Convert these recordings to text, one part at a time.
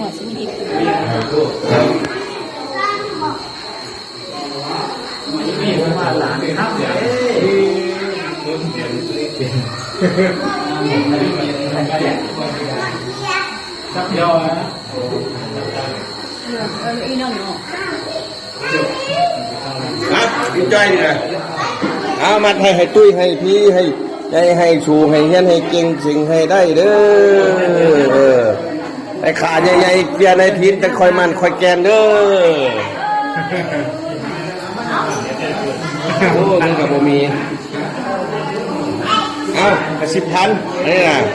muoz-zungv hieh Aav, matv haih haih duqv haih pi haih, haih sux haih hmien haih gengh cingx haih daaih louh. Daaih kaax nyei, nyei jiex naaiv tin daaih koi maanh koi gaengh loh. Ov, ninh gaax mbuo mingh. Ov, สิบพัน naaiv aac.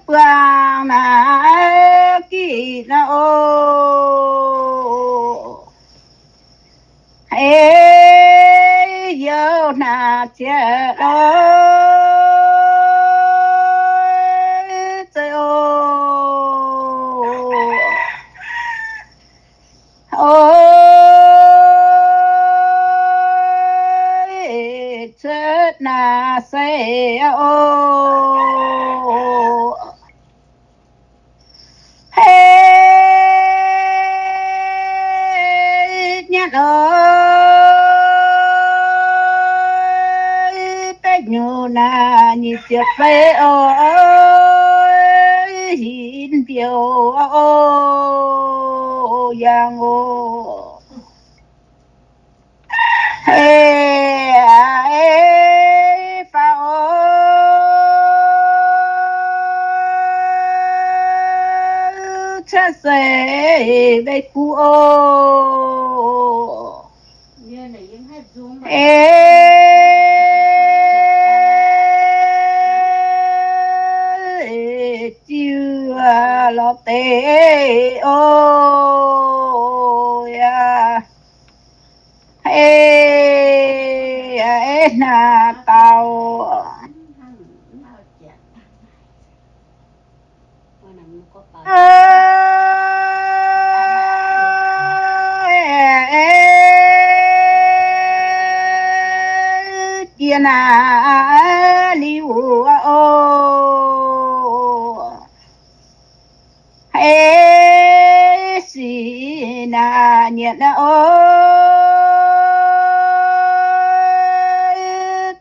Buangh naaiv gitv naaiv oc. Ei, youh naaiv ziex loiv zeiv oc. Oix cuotv naaiv se oc. Hei, nyanc oc, beiv nyungc naaiv nyic ziepc feix oc, hin mbiouh oc, yangh oc. Ei, ei, faaux oc, cuotv seix mbeih guv oc. Ei, ziux lorz deix oc, yaac ei, ei, naaiv dauh. Jiex naaiv liuz oc. Ei, sic naaiv nyietc naaiv oc,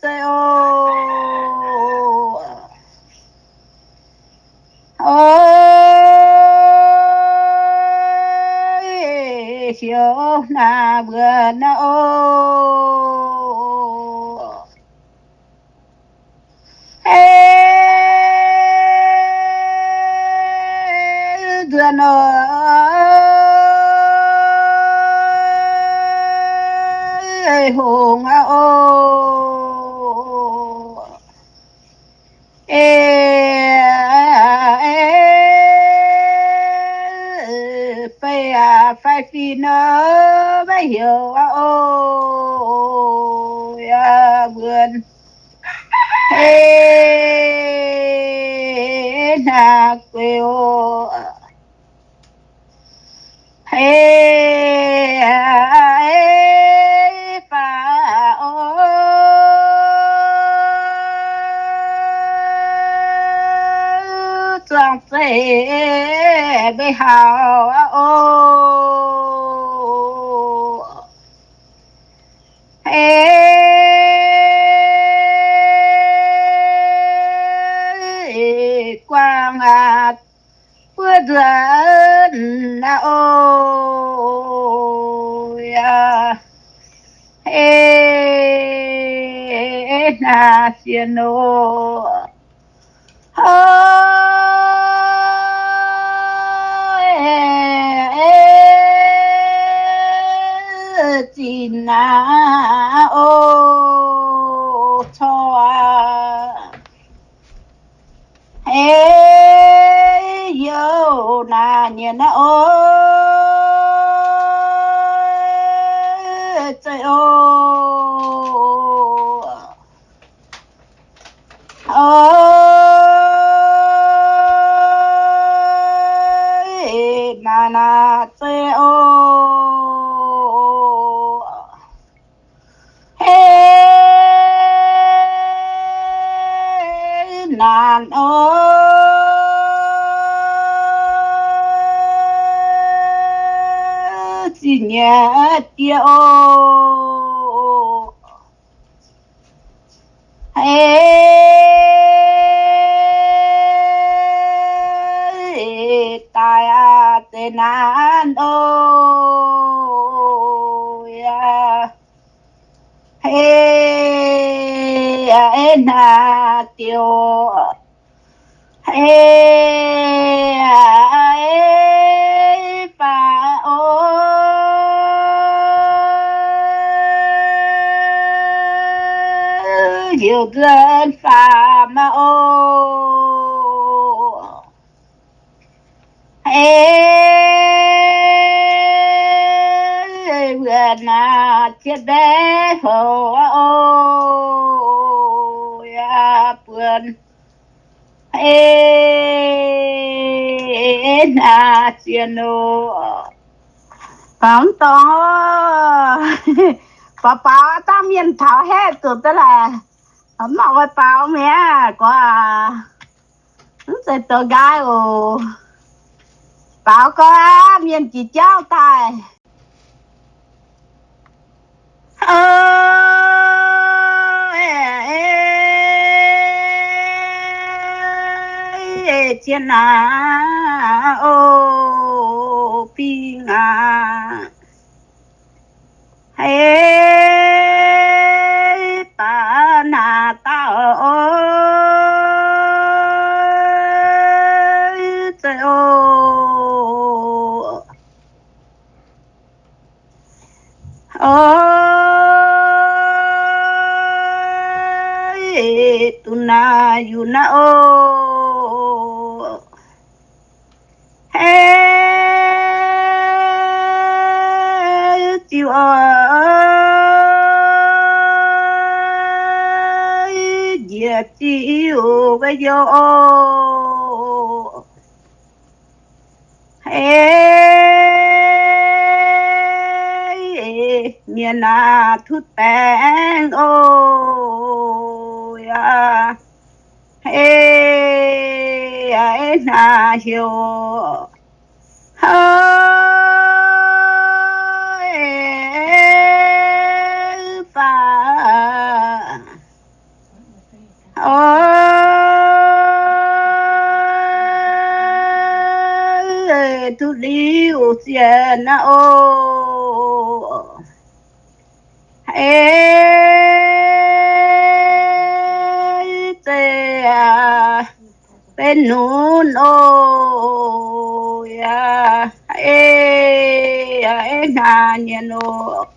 zeiv oc. Oc, siouc naaiv mbuonx naaiv oc. Ei, nzuonx oc, hungh aqv oc. Ei, fai aqv, fai fih nor, maiv heuc aqv oc. Yaac mbuonx hei naaiv gueix oc. Hei, ei, faaux oc, zuangx zeiv mbeih hauh aqv oc. Ei, guangc aqv, buov nzuonx aqv oc. Yaac ei, naaiv sienx oc. Ov, ei, zinh aqv oc, corc aqv. Ei, youh naaiv nyienx aqv oc, zeiv oc. Oc, naaic naaic zeiz oc. Hei naanc oc, zingh nyei die oc. Hei daaih aac, deix naanc oc. Yaac hei aac, hnangv diuh hei aac, baac oc, heuc nzuonx faaux maah oc. Hei wuov naaic cietv mbaeqv hoc oc. Yaac buonc hei hnangv zien oc. Baaux mv dorngx oc. Baaux baaux dangh mienh taux haeqv zuqc daaih laaix, mv mangc oix baaux mi'aqv gorx aac. Mv zeiz douz nqaai oc. Baaux gorx aac, mienh jiex jauv daaih. Zien aac, o, bingx aac, hei baac naaic daaih oc, zeiz oc. Oix duqv naaic yungz naaiv oc. Hei ziux oc, njiec ziux wuov youh oc. Hei mienh aac, tutv baengh oc. Yaac hei aac, hnangv heuc hei faaux oc, duqv liuz sienx naaiv oc. Hei zeiz aac, benx nunc oc. Yaac hei aac, hnangv nyei oc.